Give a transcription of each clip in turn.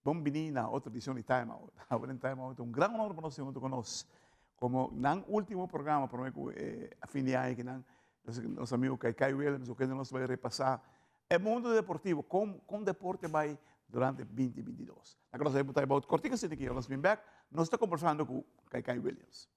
Bon bini na otro edicion di Time Out. Awe den Time Out ta un gran honor pa nos tin hunto cu nos como nan ultimo programa prome cu e fin di aña kinan nos amigo Kaikai Willems cu kende nos ta bay repasa e mundo deportivo, con con deporte bay durante binti binti dos. Laga nos bay por Time Out cortico asina ki nos bin bek nos ta conversando cu Kaikai Williams.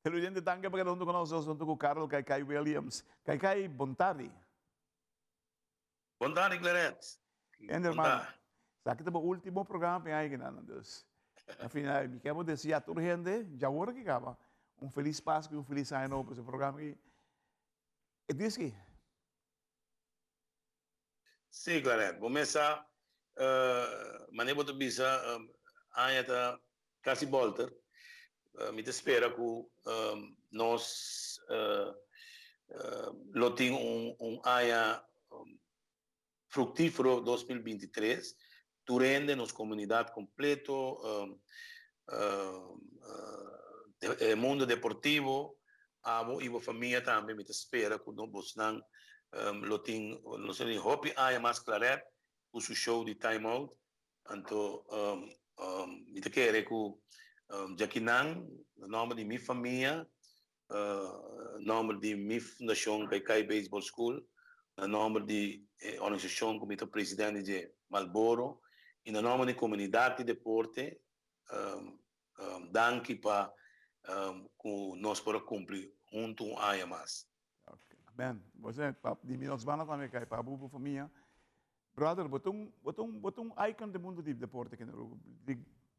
Televidente danki pa keda hunto ku nos, nos hunto ku Carl Kaikai Williams. Kaikai, bon tardi. Bon tardi Claret. Ende hermano, esaki ta bo ultimo programa pa e aña kinan, dus na final mi kier bo desea tur hende djawor aki kaba un felis Pascu y un felis aña nobo, pasobra e programa aki e diski. Sí, Claret, bo mes sa, manera bo ta bisa, aña ta kasi bolter. Mi ta spera ku nos lo tin un aña fruktífero 2023. Tur hende, nos komunidat kompleto, e mundo deportivo, abo i bo famia tambe mi ta spera ku bosnan lo tin nos lo tin hopi aña mas Claret ku su show di Time Out. Anto mi ta kere ku djakinan na nòmber di mi famia nòmber di mi fundashon Kaikai Baseball School, na nòmber di e organisashon ku mi ta presidente dje, Malboro, i na nòmber di komunidat di deporte, danki pa ku nos por a kumpli huntu un aña mas. Amen. Bo sa, di mi nos banda tambe kai pa bo famia. Brother, bo ta un, bo ta un, bo ta un icon den mundo di deporte aki na Aruba. Di,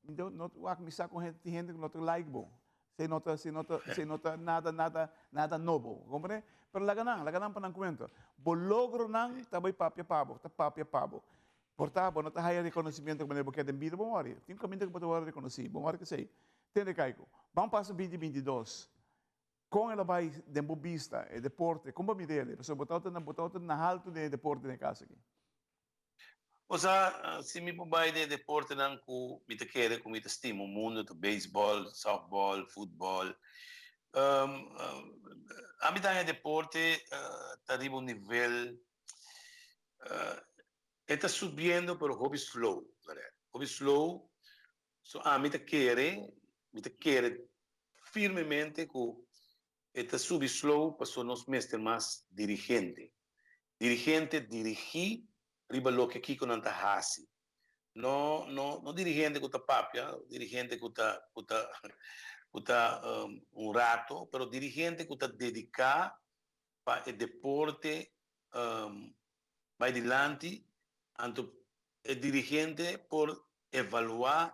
mi ta, no, wak, mi sa ku hende, tin hende ku no ta like bo. Esei no ta, esei no ta, esei no ta nada, nada, nada nobo. Bo comprende? Pero laga nan, laga nan pa nan cuenta. Bo logronan ta bai papia pa bo, ta papia pa bo. Por ta, bo no ta haya reconocimiento ku manera bo kier den bida, bo mori. Tin un caminda ku bo ta wòrdu reconocí, bo mori k'esei. Tende Caico, ban pasa binti 22. Kon el a bai den bo bista, e deporte? Kon bo a mira el? Pasobra bo tabata na, bo tabata na haltu den e deporte den e kas aki. Osea, si mi por bai den e deportenan ku mi ta kere, ku mi ta stima un mundu, ta beisbòl, sòftbòl, futbòl. Ami ta haña deporte ta riba un nivel, e ta subiendo pero hopi slow, hopi slow. So ami ta kere, mi ta kere firmemente ku e ta subi slow paso nos mester mas dirigente. Dirigente dirigí riba loke kiko nan ta hasi. No no no dirigente ku ta papia, dirigente ku ta ku ta ku ta un rato, pero dirigente ku ta dediká pa e deporte bai dilanti, anto e dirigente por evaluá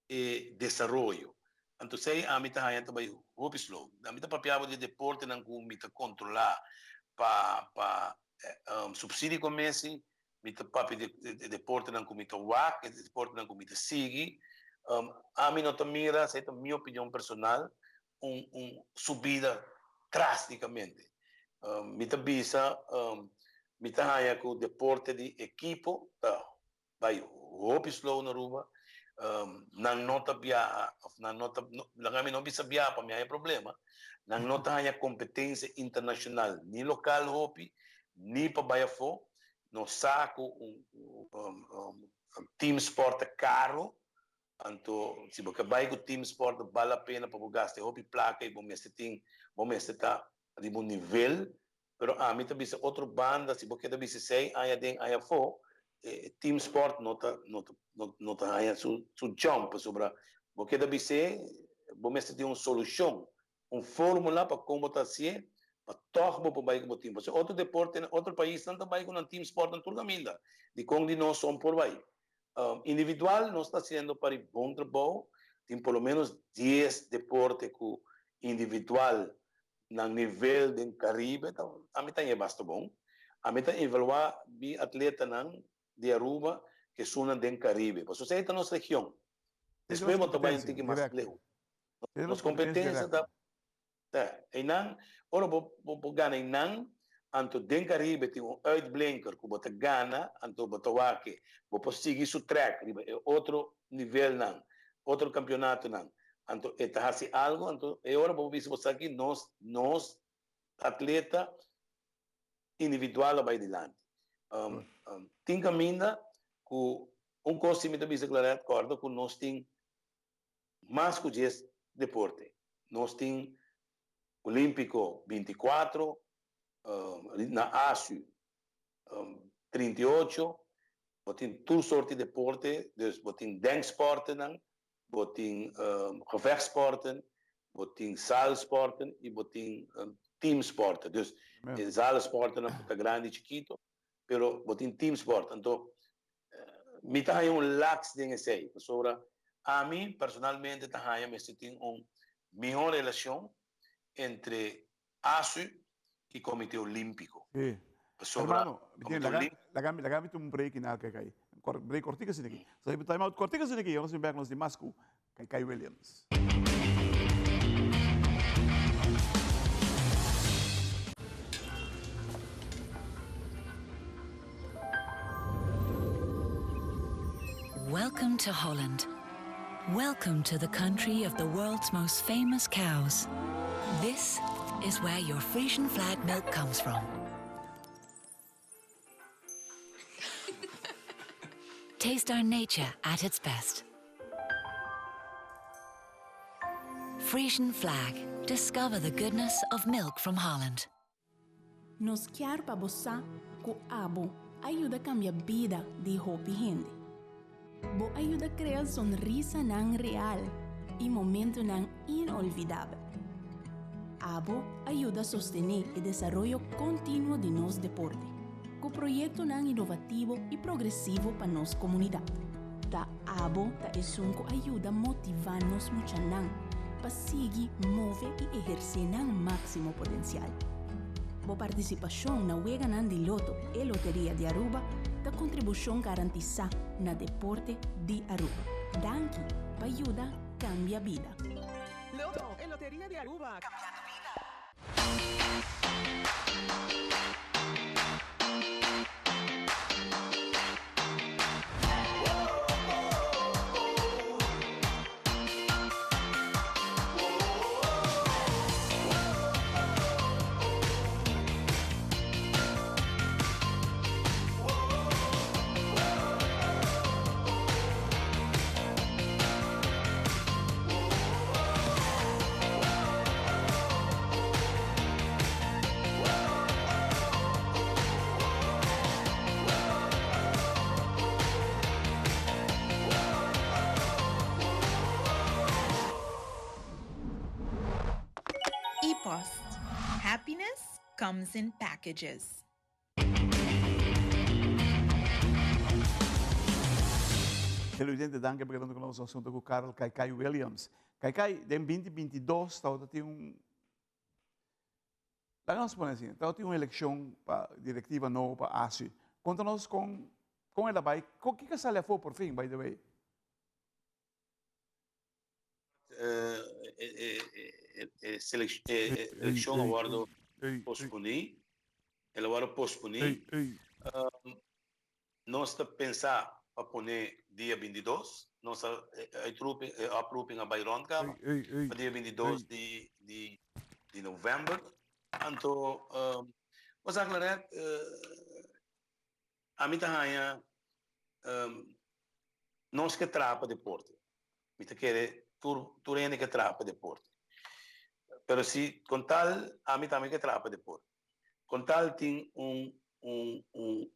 e desaroyo. Anto esei ami ta haña ta bai hopi slow. Ami ta papiaba di e deportenan ku mi ta kontrolá pa pa supsidio ku a mesi. Mi ta papia di e deportenan ku mi ta wak, e deportenan ku mi ta sigui. Ami no ta mira, esei ta mi opinion personal, un un subida drásticamente. Mi ta bisa, mi ta haña ku deporte di ekipo ta bai hopi slow na Aruba, nan no ta biaha of nan no ta, laga mi no bisa biaha pa mi haña problema, nan no ta haña competencia internacional ni local hopi, ni pa bai afó. Nos sa ku un team sport ta caro, anto si bo ke bai ku team sport ta bal la pena pa bo gasta e hopi placa y bo mester tin, bo mester ta riba un nivel. Pero ami ta bisa otro banda, si bo keda bisa esei aña aden aña afó, e team sport no ta no ta no ta haña su su jump pasobra bo keda bis'é bo mester tin un solushon, un fórmula pa kon bo ta hasié pa tòg bo por bai ku bo team. Pasobra otro deportenan, otro paisnan ta bai ku nan team sportnan tur kaminda, dikon di nos son por bai? Individual nos ta hasiendo pari bon trabou, tin por lo menos dies deporte ku individual Nan nivel den Caribe ta ami ta ñe basta bon. Ami ta evalua mi atletanan di Aruba ke esunnan den Caribe. Pasobra esei ta nos region. Despues bo ta bai un tiki mas leu. Nos competencia ta einan. Ora bo bo gana einan, anto den Caribe tin un uitblinker ku bo ta gana, anto bo ta wak ke bo por sigui su track riba e otro nivelnan, otro campeonatonan. Anto e ta hasi algo, anto e ora bo por bisa bo sa ki nos nos atleta individual a bai dilanti. Tin kaminda ku un kos si mi ta bisa Claret, kòrda ku nos tin mas ku dies deporte. Nos tin Olímpiko 24, na Asu 38, bo tin tur sorti deporte, dus bo tin denksportenan, bo tin gevechtsporten, bo tin zaalsporten y bo tin teamsporten. Dus e zaalsportennan por ta grandi y chikito, pero bo tin teamsport. Anto mi ta haña un laks den esey, pasobra ami personalmente ta haña mester tin un mihor relacion entre ASU y Comité Olímpico. Sí. Pasobra Hermano, Comité laga, Olímpico. laga, laga mi tuma un break na kai kai. Kor, break kortico asina aki. So, time out kortico asina aki, nos bin bek nos di mas ku Kai Kai Williams. Welcome to Holland. Welcome to the country of the world's most famous cows. This is where your Frisian flag milk comes from. Taste our nature at its best. Frisian flag. Discover the goodness of milk from Holland. Nos kier pa bo sa ku abo a yuda kambia bida di hopi hende. Bo a yuda krea sonrisanan real i momentunan inolvidabel. Abo a yuda sostené e desaroyo kontinuo di nos deporte, ku proyektonan inovativo i progresivo pa nos komunidat. Ta abo ta esun ku a yuda motivá nos muchanan pa sigui move i ehersé nan máksimo potensial. Bo partisipashon na Weganan di Loto e Loteria di Aruba ta kontribushon garantisá na deporte di Aruba. Danki pa yuda kambia bida. Loto e Loteria di Aruba, kambiando bida. E-post, Happiness comes in packages. Televidente danki pa keda ku nos asunto ku Karel Kaikai Williams. Kaikai, den 2022 tabata tin un Laga nos pone asina, tabata tin un elekshon pa direktiva nobo pa ASU. Konta nos kon kon el a bai, kon kiko a sali afó por fin, by the way? E elekshon a wòrdu posponí, el a wòrdu posponí. Nos ta pensa pa pone dia 22, nos a e oproeping a bai rònt kaba pa dia 22 di novèmber. Anto bo sa Claret, ami ta haña nos ke traha pa deporte. Mi ta kere tur hende ke traha pa deporte. Pero si kon tal ami tambe ke traha pa deporte. Kon tal tin un un un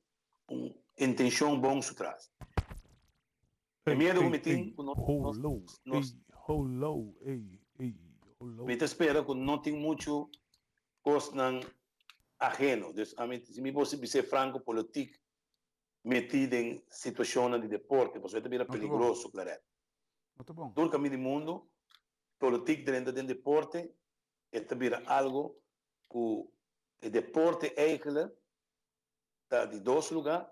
un intenshon bon su tras. E miedo ku mi tin ku nos nos mi ta spera ku no tin muchu kosnan aheno. Dus ami si mi por bis'é franko politik metí den situashonnan di deporte pasobra e ta bira peligroso Claret. Tur kaminda di mundu politik drenta den deporte e ta bira algo ku e deporte eigenlijk ta di dos lugá,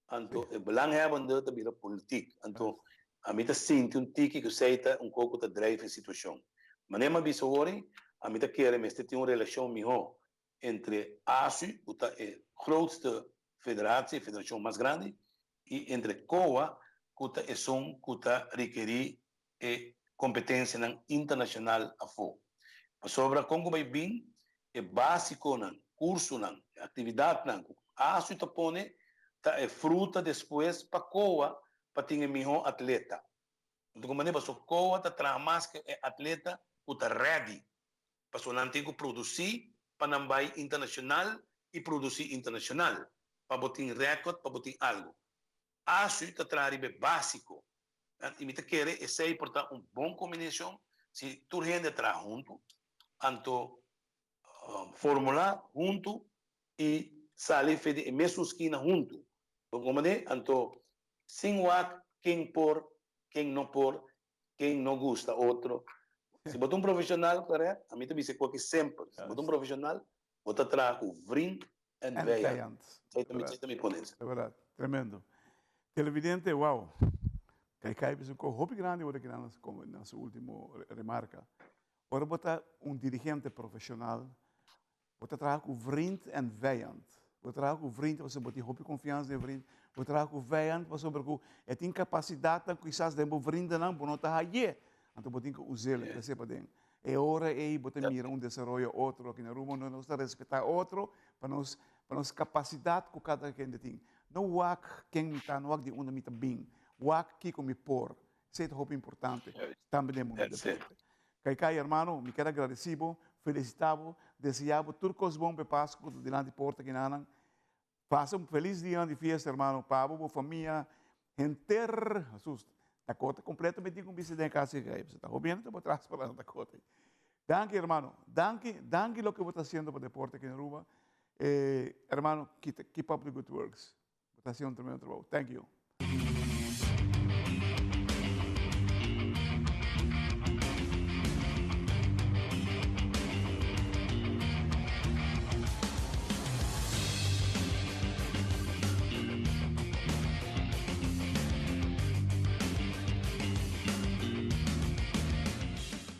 anto e belanghebbende ta bira politiek. Anto ami ta sinti un tiki ku esei ta un kos ku ta drijf e situashon. Manera mi a bisa hori, ami ta kere mester tin un relashon mihó entre ASU, ku ta e grootste federatie, e federashon mas grandi, i entre COA, ku ta esun ku ta rekerí e kompetensianan internashonal afó. Pasobra kon ku bai bin e básikonan, kursonan, e aktividatnan ku ASU ta pone ta e fruta despues pa COA pa tin e mihó atleta. Anto ku manera pasobra COA ta traha mas ku e atleta ku ta ready pasobra nan tin ku produsí pa nan bai internashonal i produsí internashonal pa bo tin rèkòrt pa bo tin algu. ASU ta traha riba e básiko i mi ta kere esei por ta un bon kombinashon si tur hende traha huntu, anto formulá huntu i sali fe di e mesun skina huntu. Bo komprendé? Anto sin wak ken por, ken no por, ken no gusta otro. Si bo ta un profeshonal, Claret, ami ta bisa e koki semper, si bo ta un profeshonal, bo ta traha ku vriend en vijand. Esei ta mi ponencia. Ta berdad. Tremendo. Televidente, wow. Kai Kai bisa un kos hopi grandi ora kinan na su ultimo remarka. Ora bo ta un dirigente profeshonal, Bo ta traha ku vriend en vijand. Bo ta traha ku vriend pasobra bo tin hopi konfiansa den vriend. Bo ta traha ku vijand pasobra ku e tin kapasidatnan ku kisas den bo vrindennan bo no ta haye. Anto bo tin ku us'el e trese paden. E ora ei bo ta mira un desaroyo otro aki na Aruba unda nos ta respetá otro pa nos pa nos kapasidat ku kada kende tin. No wak ken mi ta, no wak di unda mi ta bin. Wak kiko mi por. Esei ta hopi importante tambe den mundu di deporte. Kaikai hermano, mi kier agradeci bo, felicita bo, desea bo tur cos bon p'e Pascu cu ta dilanti porta kinanan. Pasa un feliz dianan di fiesta hermano, pa bo, bo famia, henter, Jesus, Dakota completamente tin cu bisti den e cas ei, pasobra ta hopi hende ta bo tras pa nan Dakota. Danki hermano, danki, danki loke bo ta haciendo pa deporte aki na Aruba. Hermano, keep up the good works. Bo ta haciendo un tremendo trabou. Thank you.